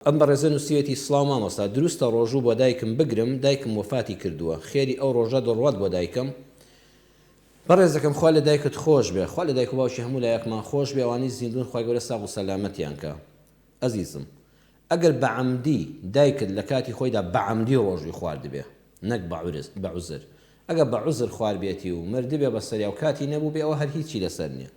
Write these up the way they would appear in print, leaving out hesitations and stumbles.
ئەم بەڕێزە نوسیویەتی سڵاو مامۆستا دروستە ڕۆژوو بۆ دایکم بگرم دایکم وەفاتی کردووە خێری ئەو ڕۆژە دەڕوات بۆ دایکم؟ بەڕێزەکەم خوا لە دایکت خۆش بێ خوا لە دایک و باوکی هەموو لایەکمان خۆش بێ ئەوانەی زیندوون خوای گەورە ساغ و سەلامەتیان کا ئەزیزم ئەگەر بە عەمدی دایکت لە کاتی خۆیدا بە عەمدی ڕۆژووی خواردبێ نەک بە عوزر ئەگەر بە عوزر خواربێتی و مردبێ بەسەریا و کاتی نەبووبێ ئەوە هەر هیچی لەسەر نیە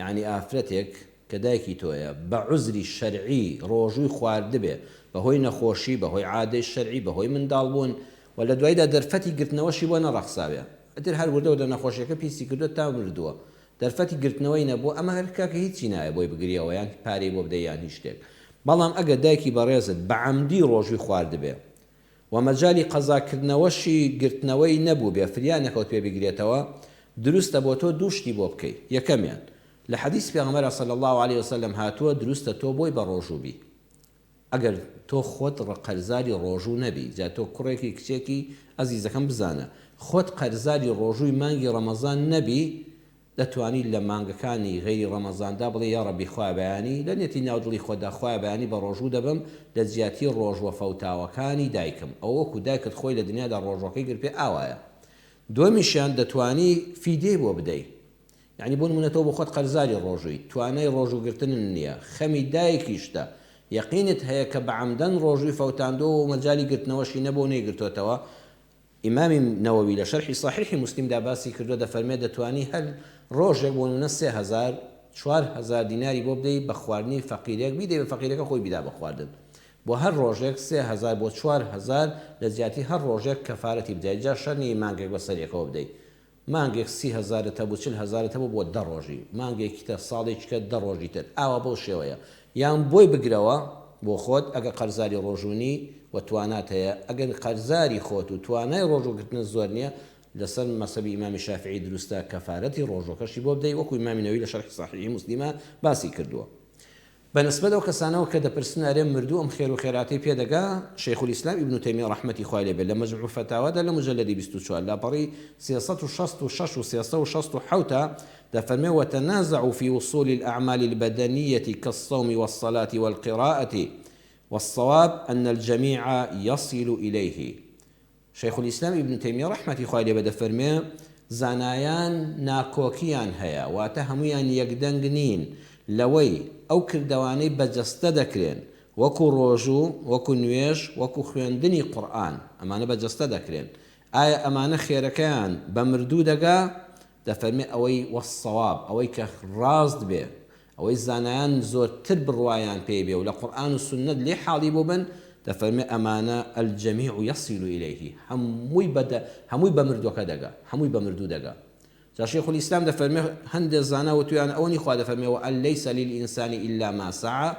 یەعنی ئافرەتێک کە دایکی تۆیە بە عوزری شەرعی ڕۆژووی خواردبێ بەهۆی نەخۆشی بەهۆی عادەی شەرعی بەهۆی منداڵ بوون و لە دوایدا دەرفەتی گرتنەوەشی بۆ نەڕەخساوێ ئیتر هەر وردە وردە نەخۆشیەکە پیسی کردووە تا مردووە دەرفەتی گرتنەوەی نەبووە ئەمە هەر کاکە هیچی نایە بۆی بگریەوە یان پارەی بۆ بدەی یان هیچ شتێک بەڵام ئەگەر دایکی بەڕێزت بە عەمدی ڕۆژووی خواردبێ و مەجالی قەزا کردنەوەشی گرتنەوەی نەبووبێ فریا نەکەوتبێ بیگرێتەوە، دروستە بۆ تۆ دوو شتی بۆ بکەی، یەکەمیان، لە حەدیسی پێغەمبەرا صلی اللە علیە وسلم هاتووە دروستە تۆ بۆی بەڕۆژوو بی ئەگەر تۆ خۆت قەرزاری ڕۆژوو نەبی، جا تۆ کوڕێکی کچێکی ئەزیزەکەم بزانە خۆت قەرزاری ڕۆژووی مانگی ڕەمەزان نەبی دەتوانی لە مانگەکانی غەیری ڕەمەزاندا بڵێی یاڕەبی خوایە بەیانی لە نێتی ناو دڵی خۆتدا خوایە بەیانی بەڕۆژوو دەبم لە جیاتی ڕۆژوە فەوتاوەکانی دایکم ئەوە وەکو دایکت خۆی لە دنیادا ڕۆژوەکەی گرت پێ ئاوایە دووەمیشیان دەتوانی فیدیەی بۆ بدەی یەعنی بۆ نمونە تۆ بۆ خۆت قەرزاری ڕۆژووی توانای ڕۆژوو گرتنن نیە خەمی دایکیشتە یەقینت هەیە کە بە عەمدەن ڕۆژووی فەوتاندووە و مەجالی گرتنەوەشی نەبوو و نەیگرتۆتەوە ئیمامی نەوەوی لە شەرحی سەحیحی موسلیمدا باسی کردووە دەفەرمێ دەتوانی هەر ڕۆژێک بۆ نمونە 3000 4000 دیناری بۆ بدەی بە خواردنی فەقیرێک بیدەی بە فەقیرەکە خۆی بیدا بە خواردن بۆ هەر ڕۆژێک 3000 بۆ 4000 لە جیاتی هەر ڕۆژێک کەفارەتی بدەی جا شەرت نییە مانگێک بەسەر یەکەوە بدەی مانگێک سی هەزارت هەبوو چل هەزارت هەبوو بۆ دە ڕۆژی مانگێکی تر ساڵێکی کە دە ڕۆژی تر ئاوا بەو شێوەیە یان بۆی بگرەوە بۆ خۆت ئەگەر قەرزاری ڕۆژوو نی و توانات هەیە ئەگەر قەرزاری خۆت و توانای ڕۆژوو گرتنت زۆر نیە لەسەر مەسەبی ئیمامی شافعی دروستە کەفارەتی ڕۆژوەکەشی بۆ بدەی وەکو ئیمامی نەوەوی لە شەرحی سەحیحی موسلیما باسی کردووە. بە نسبەت ئەو کەسانەوە کە دەپرسن ئەرێ مردوو ئەم خێر و خێراتەی پێ دەگا، شەیخ الاسلام ئیبن تەیمیە ڕەحمەتی خوای لێ بێ لە مجموع الفتاوادا لە موجەلەدی 24 لاپەڕی 366 و 367 دەفەرمێ وتنازعوا فی وصول الاعمال البدنیە کالصوم والصلاة والقراءة والصواب ان الجمیع یصل الیه شەیخ الاسلام ئیبن تەیمیە ڕەحمەتی خوای لێ بێ دەفەرموێ، زانایان ناکۆکیان هەیە، واتە هەموویان یەکدەنگ نین لەوەی ئەو کردەوانەی بە جەستە دەکرێن وەکو ڕۆژوو، وەکو نوێژ، وەکو خوێندنی قورئان، ئەمانە بە جەستە دەکرێن، ئایا ئەمانە خێرەکەیان بە مردوو دەگا؟ دەفەرموێ ئەوەی والصواب ئەوەی کە ڕاست بێ ئەوەی زانایان زۆرتر بڕوایان پێی بێ و لە قورئان و سوننەت لێی حاڵی بووبن، دەفەرموێ ئەمانە، الجمیع یصل الیه، هەمووی بە هەمووی بە مردووەکە دەگا، هەمووی بە مردوو دەگا. جا شیخ الاسلام دەفەرموێ هەندێ زانا وتویانە ئەوە نی خوا دەفەرموێ وان لیس للانسان الا ما سعی،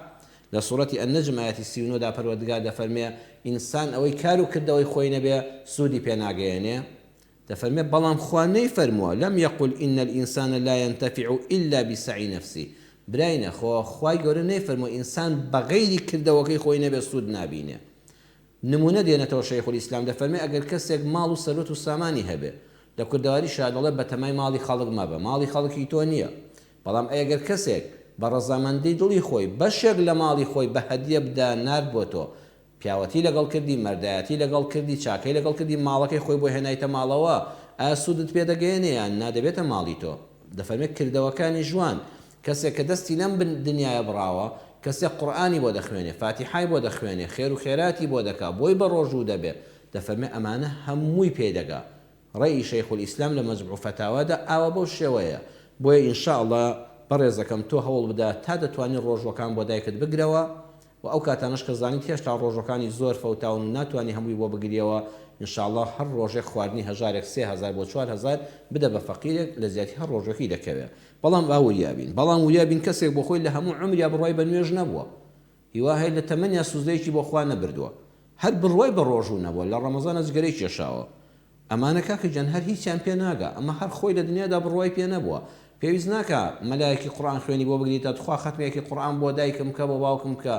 لە سورەتی النجم ئایەتی 39 دا پەروەردگار دەفەرموێ ئینسان ئەوەی کار و کردەوەی خۆی نەبێ سوودی پێ ناگەیەنێ، دەفەرمێ بەڵام خوا نەیفەرمووە، لم یقل ان الانسان لا ینتفع الا بسعی نفسه، براینە خۆ خوای گەورە نەیفەرمووە ئینسان بە غەیری کردەوەکەی خۆی نەبێ سوود نابینێ. نموونە دێنێتەوە شەیخ الاسلام دەفەرمێ ئەگەر کەسێک ماڵ و سەروەت و سامانی هەبێ، لە کوردەواریشا دەڵێ بەتەمای ماڵی خەڵک مەبە، ماڵی خەڵک هی تۆ نییە، بەڵام ئەی ئەگەر کەسێک بە ڕەزامەندی دڵی خۆی بەشێک لە ماڵی خۆی بە هەدیە بدا نارد بۆ تۆ، پیاوەتی لەگەڵ کردی، مەردایەتی لەگەڵ کردی، چاکەی لەگەڵ کردی، ماڵەکەی خۆی بۆ هێنایتە ماڵەوە، ئایا سوودت پێ دەگەیەنێ یان نا دەبێتە ماڵی تۆ؟ دەفەرمێ کردەوەکانی ژوان، کەسێک کە دەستی لەم بن دنیایە بڕاوە، کەسێک قورئانی بۆ دەخوێنێ، فاتیحای بۆ دەخوێنێ، خێر و خێراتی بۆ دەکا، بۆی بەڕۆژوو دەبێ، دەفەرمێ ئەمانە هەمووی پێی دەگا. ڕەئی شەیخ الاسلام لە مجموع فتاوادا ئاوا بەو شێوەیە بۆیە ان شاء اللە بەڕێزەکەم تۆ هەوڵ بدە تا دەتوانی ڕۆژوەکان بۆ دایکت بگرەوە وە ئەو کاتانەش کە زانیت هێشتا ڕۆژوەکانی زۆر فەوتاون و ناتوانی هەمووی بۆ بگریەوە ان شاء اللە هەر ڕۆژێک خواردنی هەژارێک 3000 بۆ 4000 بدە بە فەقیرێک لە جیاتی هەر ڕۆژوەکی دەکەوێ بەڵام با وریا بین بەڵام وریا بین کەسێک بۆ خۆی لە هەموو عومریا بڕوای بە نوێژ نەبووە هیوا هەیە لە تەمەنیا سوزدەیەکی بۆ خوا نەبردووە هەر بڕوای بە ڕۆژوو نەبووە لە ڕەمەزانا جگەرەی کێشاوە ئەمانە کاکە گیان هەر هیچیان پێ ناگا ئەمە هەر خۆی لە دنیادا بڕوای پێ نەبووە پێویست ناکا مەلایەکی قورئان خوێنی بۆ بگریتە تخوا خەتمێکی قورئان بۆ دایکم بکە بۆ باوکم بکە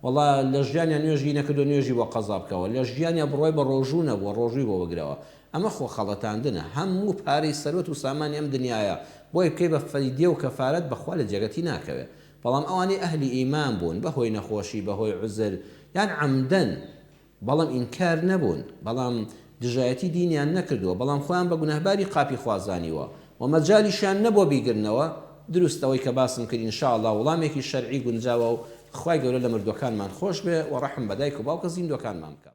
وەڵا لە ژیانیا نوێژی نەکردووە نوێژی بۆ قەزا بکەوە لە ژیانیا بڕوای بە ڕۆژوو نەبووە ڕۆژووی بۆ بگرەوە ئەمە خۆ خەڵەتاندنە هەموو پارەی سەروەت و سامانی ئەم دنیایە بۆی بکەی بە فیدیە و کەفارەت بەخوا لە جێگەتی ناکەوێ. بەڵام ئەوانەی ئەهلی ئیمان بوون بە هۆی نەخۆشی بە هۆی عوزر یان عەمدەن بەڵام ئینکار نەبوون بەڵام دژایەتی دینیان نەکردووە بەڵام خۆیان بە گوناهباری قاپی خوا زانیوە و مەجالیشیان نەبووە بیگرنەوە دروست ئەوەی کە باسم کرد ان شاء اللە وڵامێکی شەرعی گونجاوە و خوای گەورە لە مردووەکانمان خۆش بێ و ڕەحم بە دایک و باوکە زیندووەکانمان بکا.